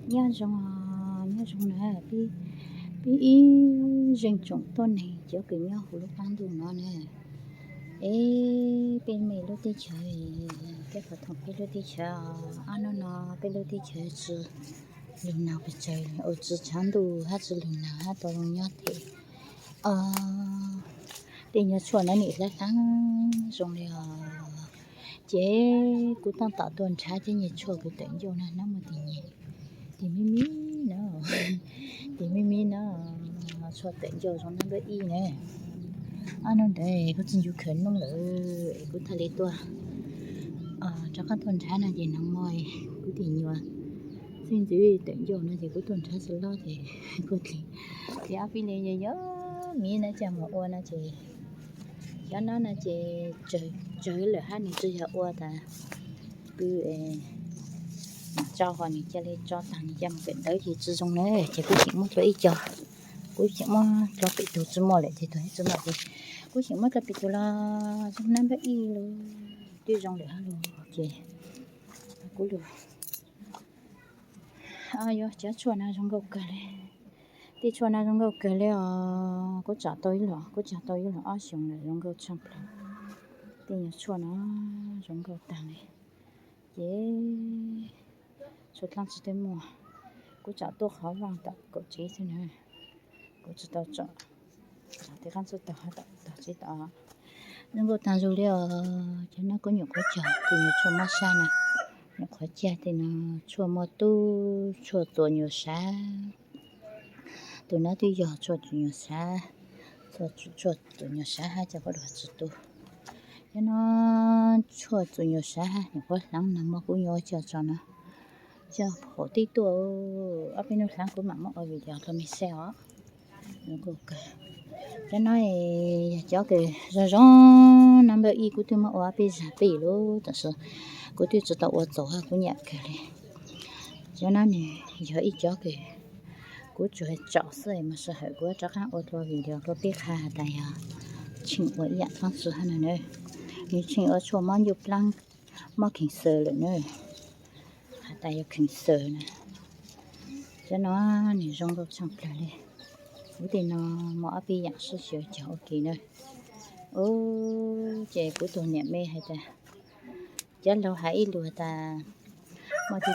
Nyob zoo, nyob zoo na, peb ib zeej tsoom tuab neeg cov kws nyob huv lub qab ntuj no na. Es peb me lub teb chaws, peb qhov thoom peb lub teb chaws, ob hnub no peb lub teb chaws tsi lug nag pes tsawg, ua tsi tshav ntuj hab tsi lug nag hab tau zoo nyob thiab. Tej nyuag tshuaj no nim hlab hlab zoo li os. Ces kuv tab tom tuaj nrhav cov nyuag tshuaj kws tawm ncauj na, hnub muaj tis nyem, tis me me na, tis me me na, tshuaj tawm ncauj zoo hnub npawb ib na. Ob hnub ntawd kuv tsi ncu khawv noob lawm es kuv thiaj li tuaj, rov qab tuaj nrhav no ces nag hmo kuv tis nyuag txij ntxwv tawm ncauj no ces kuv tuaj nrhav tsi loj ces kuv tis, ces ob peb li yog yog miv no coj mus ua no ces, cov no no ces tsawg lawm hab nws tsi yog ua tas pw, mam tso ho nws cia li tso tag nws cia mus pem ntawd ces tsi zoo na. Ces kuv tseem muab dlua ib co, kuv tseem muab dlua pem tug tsi muaj lawm ces tug tsi muaj ces kuv tseem muab dlua pem tug los zoo hnub npawb ib lug, twb zoo lawm hab lug ces kuv lug, yog cov tshuaj no zoo nkauj kawg li. Tej tshuaj no zoo nkauj kawg li os, kuv tsam tau ib los, kuv tsam tau ib los ob xyoos lawm, zoo nkauj tshaj plaws. Tej nyuag tshuaj no zoo nkauj tag li. Ces tshuaj dlaab tsi twb muaj, kuv tsam tuaj qhov vaaj tom kaum tsev xwb na, kuv tsi tau tsom tej qaab txuj tog hab tom tog tsev tod. Zoo nkauj taag zug li os. Cov no kuv nyuam qhuav cog tej nyuag tshuaj mob sab na, nyuam qhuav cog tej no, tshuaj muaj tub, tshuaj txuas nyuag sav. Tus no twb yog tshuaj txuas nyuag sav, tshuaj txuas nyuag sav hab cov kuv dua tsi tu. Cov no tshuaj txuas nyuag sav hab nyuam qhuav hlaav nag hmo kuv nyuam ua cog tso no, cog phaum tib tuaj, ob peb hnub hlaav kuv mam muab ua video rau mej saib os. Zoo nkauj kawg. Cov no yog cov kws zoo zoo, nab npawb ib kuv twb muab ua ob peb zag peb lub, tab sis kuv twb tsi tau ua txaus hab kuv nyam kawg li. Cov no nws yog ib cov kws kuv tsuas tsom xwb, mas sij hawm kuv rov qaab ua dlua video rau peb qha has tas yog tsheej ua ib yaam dlaab tsi hab no na. Nws tsheej ua tshuaj mob ncuj plaab, mob kheev xaws lawm na, has tas yog kheev xaws na. Cov no nws zoo nkauj tshaj plawg li. Kuv tej no muaj ob peb yaam sib xyaw cog ua ke na. Ces kuv tus niam me has tas, cov laug has ib lus tas, muaj